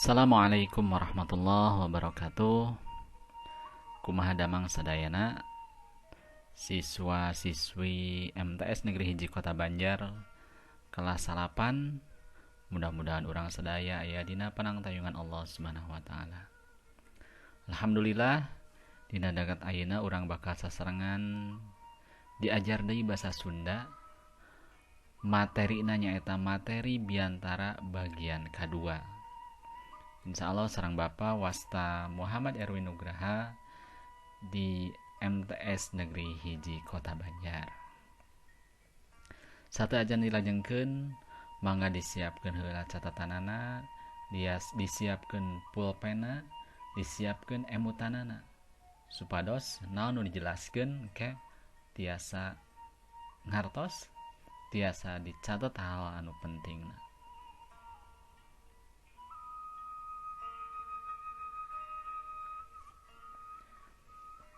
Assalamualaikum warahmatullahi wabarakatuh. Kumaha damang sadayana siswa-siswi MTS Negeri Hiji Kota Banjar kelas 8. Mudah-mudahan urang sadaya aya dina panangtayungan Allah Subhanahu wa taala. Alhamdulillah dina dagat ayeuna urang bakal sasarengan diajar deui basa Sunda. Materina nyaeta materi biantara bagian kadua. Insya Allah sareng Bapak wasta Muhammad Erwin Nugraha di MTS Negeri Hiji Kota Banjar. Satu ajan dilajengkeun, mangga disiapkeun heula catatanana, disiapkeun pulpena, disiapkeun emutanana supados naon nu dijelaskeun ke tiasa ngartos, tiasa dicatat hal anu pentingna.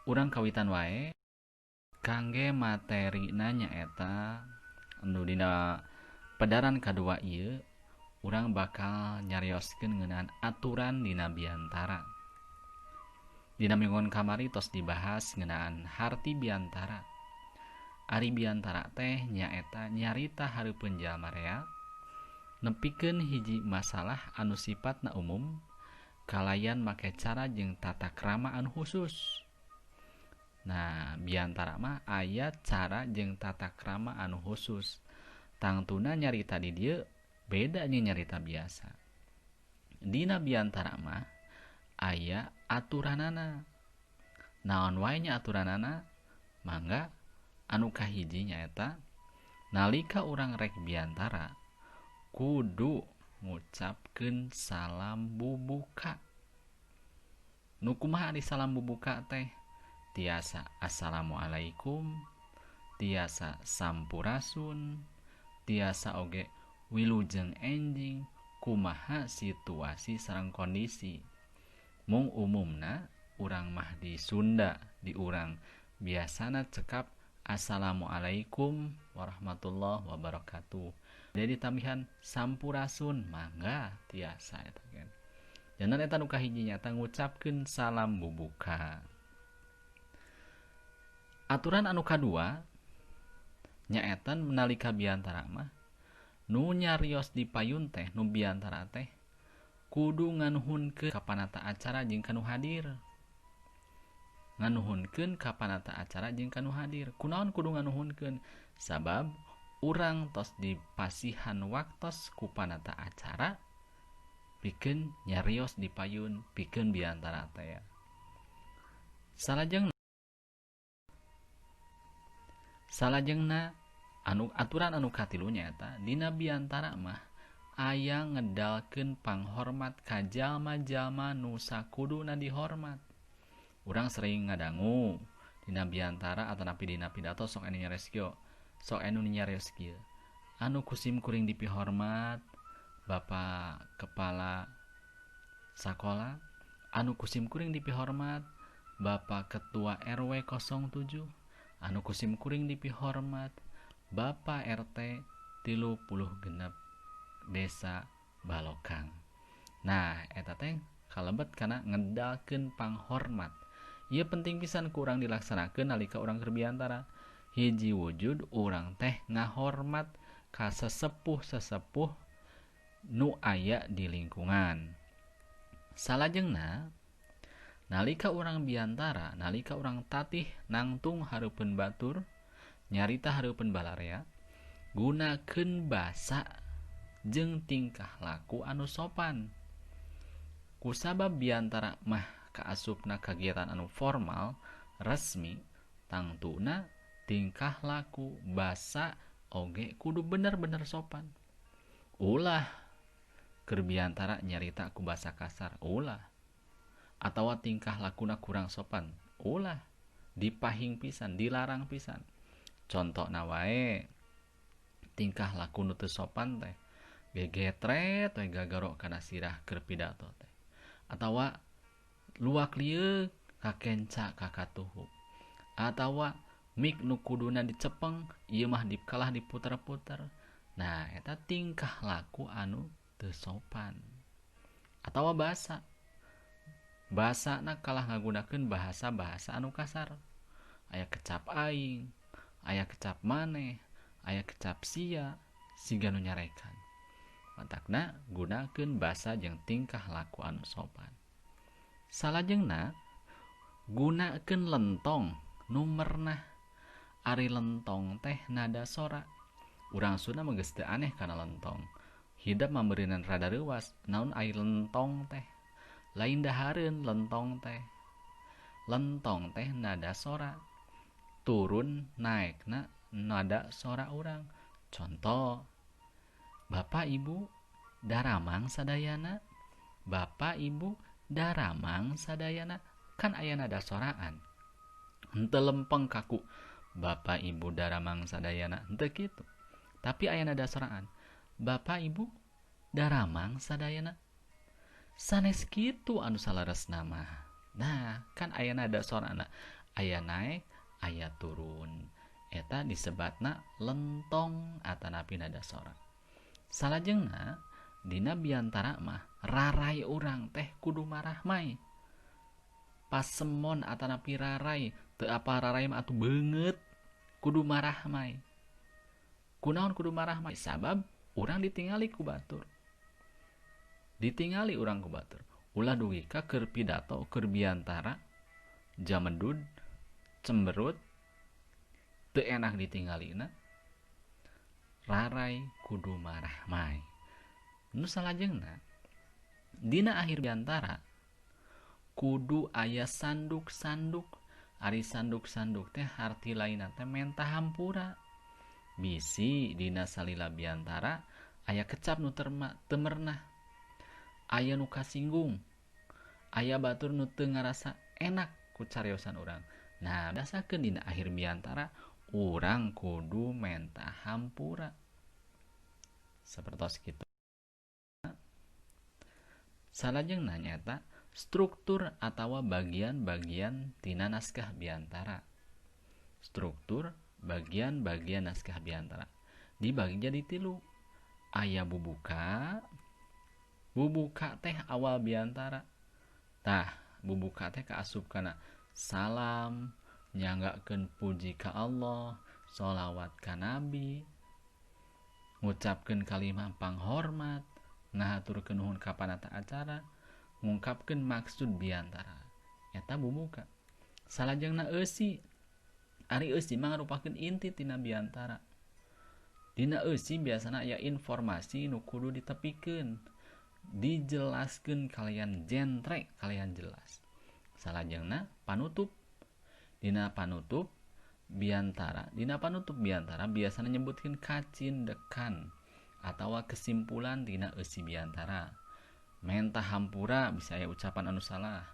Urang kawitan wae kangge materina nyaeta anu dina pedaran kadua ieu urang bakal nyarioskeun ngeunaan aturan dina biantara. Dina minggon kamari tos dibahas ngeunaan harti biantara. Ari biantara teh nyaeta nyarita hareupeun jalma rea nepikeun hiji masalah anu sifatna umum kalayan make cara jeung tata krama anu khusus. Nah, biantara mah aya cara jeung tata krama anu khusus. Tangtuna nyarita di dieu beda jeung nyarita biasa. Dina biantara mah aya aturanana. Naon wae nya aturanana? Mangga anu kahiji nyaeta nalika urang rek biantara kudu ngucapkeun salam bubuka. Nu kumaha ari salam bubuka teh? Tiasa assalamualaikum, tiasa sampurasun, tiasa oge wilujeng enjing, kumaha situasi sareng kondisi. Mung umumna urang mah di Sunda, di urang biasana cekap assalamualaikum warahmatullahi wabarakatuh. Jadi tambihan sampurasun mangga tiasa eta kan. Jangan eta nu kahiji nyata ngucapkeun salam bubuka. Aturan anu kadua nyaeta nalika biantara mah nu nyarios di payun teh nu biantara teh kudu nganuhunkeun ka panata acara jeung kanu hadir. Nganuhunkeun ka panata acara jeung kanu hadir. Kunaon kudu nganuhunkeun? Sabab urang tos dipasihan waktos ku panata acara pikeun nyarios di payun, pikeun biantara teh. Salajengna anu aturan anu katilu nyaeta dina biantara mah aya ngedalkeun panghormat ka jalma-jalma nu sakuduna dihormat. Urang sering ngadangu dina biantara atanapi dina pidato sok anu nyarios kieu, sok anu nyarios kieu. Anu kusim kuring dipihormat Bapak Kepala Sakola, anu kusim kuring dipihormat Bapak Ketua RW 07, anu kusim kuring dipihormat Bapak RT 36 Desa Balokang. Nah, eta teh kalebet kana ngedalkeun panghormat. Ieu penting pisan ku urang dilaksanakeun nalika urang keur biantara. Hiji wujud urang teh ngahormat ka sesepuh-sesepuh nu aya di lingkungan. Salajengna nalika urang biantara, nalika urang tatih nangtung hareupeun batur, nyarita hareupeun balarea, gunakeun basa jeung tingkah laku anu sopan. Kusabab biantara mah kaasupna kagiatan anu formal, resmi, tangtuna tingkah laku basa oge kudu bener-bener sopan. Ulah keur biantara nyarita ku basa kasar, ulah. Atawa tingkah lakuna kurang sopan, ulah, dipahing pisan, dilarang pisan. Contona wae tingkah laku nu teu sopan teh gegetret we gagaro kana sirah keur pidato teh, atawa luak lieuk kakenca kakatuhu, atawa mik nu kuduna dicepeng ieu mah dikalah diputer-puter. Nah, eta tingkah laku anu teu sopan. Atawa bahasa. Bahasana kalah ngagunakeun bahasa-bahasa anu kasar. Aya kecap aing, aya kecap maneh, aya kecap sia, siga nu nyarekan. Matakna gunakeun basa jeung tingkah laku anu sopan. Salajengna gunakeun lentong nu mernah. Ari lentong teh nada sora. Urang Sunda mah geus teu aneh kana lentong. Hidep mambeureunan rada reuwas, naon ari lentong teh? Lain dahareun lentong teh. Lentong teh nada sora. Turun naekna nada sora urang. Contoh, Bapak Ibu daramang sadayana, Bapak Ibu daramang sadayana, kan aya nada soraan. Henteu lempeng kaku Bapak Ibu daramang sadayana, henteu kitu. Tapi aya nada soraan. Bapak Ibu daramang sadayana. Sanes kitu anu saleresna mah. Nah, kan aya nada sorana, aya naek, aya turun. Eta disebatna lentong atanapi nada sora. Salajengna dina biantara mah rarai urang teh kudu marahmai. Pasemon atanapi rarai, teu apa rarai mah atuh beungeut, kudu marahmai. Kunaon kudu marahmai? Sabab urang ditingali ku batur. Ditingali urang ku batur. Ulah dugi ka keur pidato, keur biantara, jamedud, cemberut, teu enak ditingalina. Rarai kudu marahmai. Nu salajengna dina akhir biantara kudu aya sanduk-sanduk. Ari sanduk-sanduk teh arti lainna teh menta hampura. Bisi dina salila biantara aya kecap nu teu merenah, aya nu kasinggung, aya batur nu teu ngarasa enak ku cariosan urang. Nah, biasakeun dina akhir biantara urang kudu menta hampura. Sapertos kitu. Salajengna nyaeta struktur atawa bagian-bagian tina naskah biantara. Struktur bagian-bagian naskah biantara dibagi jadi 3. Aya bubuka. Bubuka teh awal biantara. Tah, bubuka teh kaasup kana salam, nyanggakeun puji ka Allah, sholawat ka Nabi, ngucapkeun kalimah panghormat, ngahaturkeun nuhun ka panata acara, ngungkapkeun maksud biantara. Eta bubuka. Salajengna eusi. Ari eusi mah ngarupakeun inti tina biantara. Dina eusi biasana aya informasi nu kudu ditepikeun, dijelaskeun kalian jentre, kalian jelas. Salajengna panutup. Dina panutup biantara, dina panutup biantara biasana nyebutkeun kacindekan atawa kesimpulan dina eusi biantara. Menta hampura bisa aya ucapan anu salah,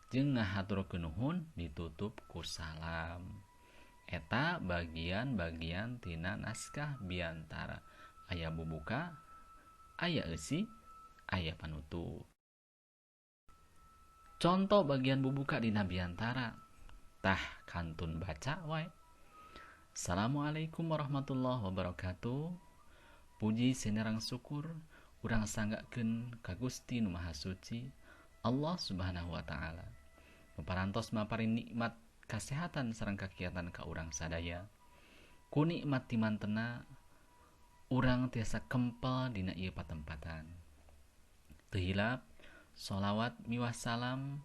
jeung ngahaturkeun nuhun ditutup ku salam. Eta bagian-bagian tina naskah biantara. Aya bubuka, aya eusi, aya panutup. Contoh bagian bubuka dina biantara. Tah kantun baca wae. Assalamualaikum warahmatullahi wabarakatuh. Puji sinerang syukur urang sanggakeun ka Gusti Nu Maha Suci Allah Subhanahu wa taala. Nu parantos maparin nikmat kasehatan sareng kakiatan ka urang sadaya. Ku nikmat timantena urang tiasa kempel dina ieu patempatan. Teu hilap sholawat miwah salam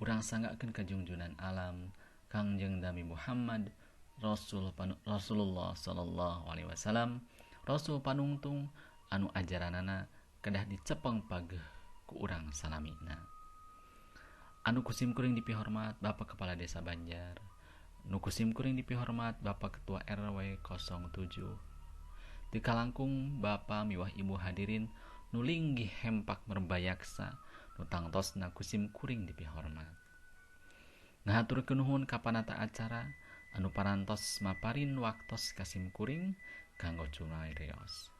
urang sanggakeun ka junjunan alam Kangjeng Nabi Muhammad Rasulullah sallallahu alaihi wasallam, Rasul panungtung anu ajaranana kedah dicepeng pageh ku urang salamina. Anu kusim kuring dipihormat Bapak Kepala Desa Banjar, nu kusim kuring dipihormat Bapak Ketua RW 07, teu kalangkung Bapak miwah Ibu hadirin nu linggih hempak merbayaksa nu tangtosna kusim kuring dipihormat. Ngahaturkeun nuhun ka panata acara anu parantos maparin waktos ka sim kuring kanggo cumarios.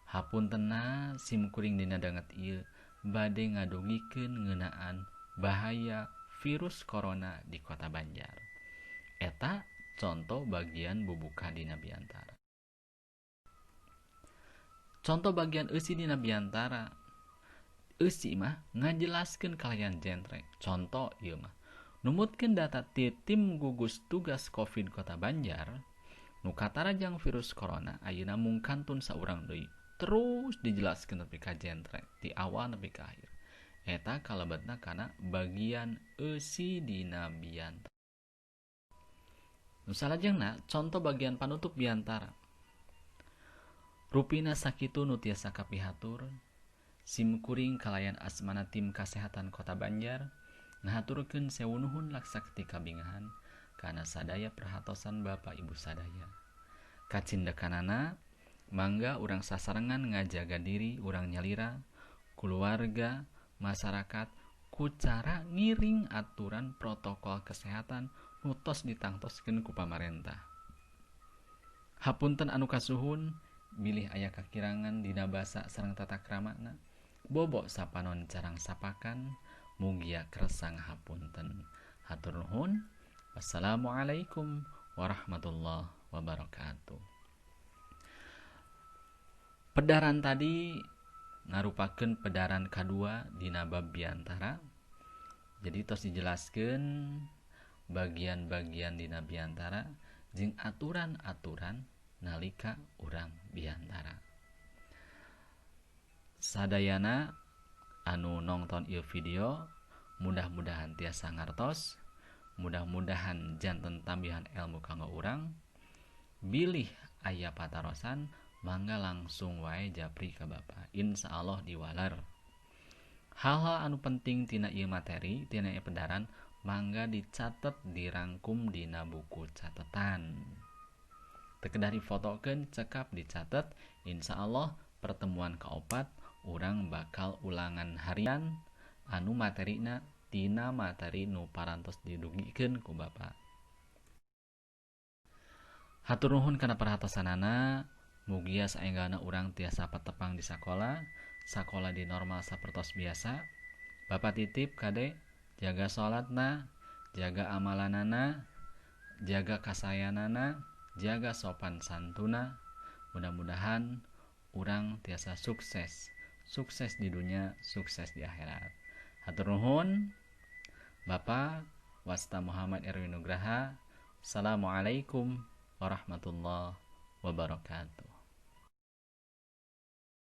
Hapuntenna sim kuring dina danget ieu bade ngadugikeun ngeunaan bahaya virus corona di Kota Banjar. Eta contoh bagian bubuka dina biantara. Contoh bagian eusi dina biantara. Eusi mah ngajelaskeun kalayan jentre. Contoh ieu mah numutkeun data ti tim gugus tugas Covid Kota Banjar nu katarajang virus corona ayeuna mung kantun saurang deui. Terus dijelaskeun nepi ka jentre ti awal nepi ka akhir. Eta kalebetna kana bagian eusi dina biantara. Nu salajengna contoh bagian panutup biantara. Rupina sakitu nu tiasa kapihatur. Sim kuring kalayan asmana tim kasehatan Kota Banjar ngahaturkeun sewu nuhun laksakti kabingahan kana sadaya perhatosan Bapak Ibu sadaya. Kacindekanana mangga urang sasarengan ngajaga diri urang nyalira, keluarga, masyarakat ku cara ngiring aturan protokol kesehatan nu tos ditangtoskeun ku pamarentah. Hapunten anu kasuhun bilih aya kakirangan dina basa sareng tata kramana. Bobo sapanon carang sapakan mugia kersa ngahapunten. Hatur nuhun. Wassalamualaikum warahmatullahi wabarakatuh. Pedaran tadi ngarupakeun pedaran kadua dina bab biantara. Jadi tos dijelaskeun bagian-bagian dina biantara jeung aturan-aturan nalika urang biantara. Sadayana anu nongton ieu video mudah-mudahan tiasa ngartos, mudah-mudahan janten tambihan ilmu kanggo urang. Bilih aya patarosan mangga langsung wae japri ka Bapak, insyaallah diwaler. Hal-hal anu penting tina ieu materi, tina ieu pedaran mangga dicatet dirangkum dina buku catetan. Teu kedah difotokeun, cekap dicatet. Insyaallah pertemuan kaopat urang bakal ulangan harian anu materina tina materi nu parantos didugikeun ku Bapak. Hatur nuhun kana perhatosanana. Mugia saenggana urang tiasa patepang di sakola, sakola di normal sapertos biasa. Bapak titip kade, jaga salatna, jaga amalanana, jaga kasayanana, jaga sopan santuna. Mudah-mudahan urang tiasa sukses, sukses di dunia, sukses di akhirat. Hatur nuhun. Bapak Wasta Muhammad Erwin Nugraha. Assalamualaikum warahmatullahi wabarakatuh.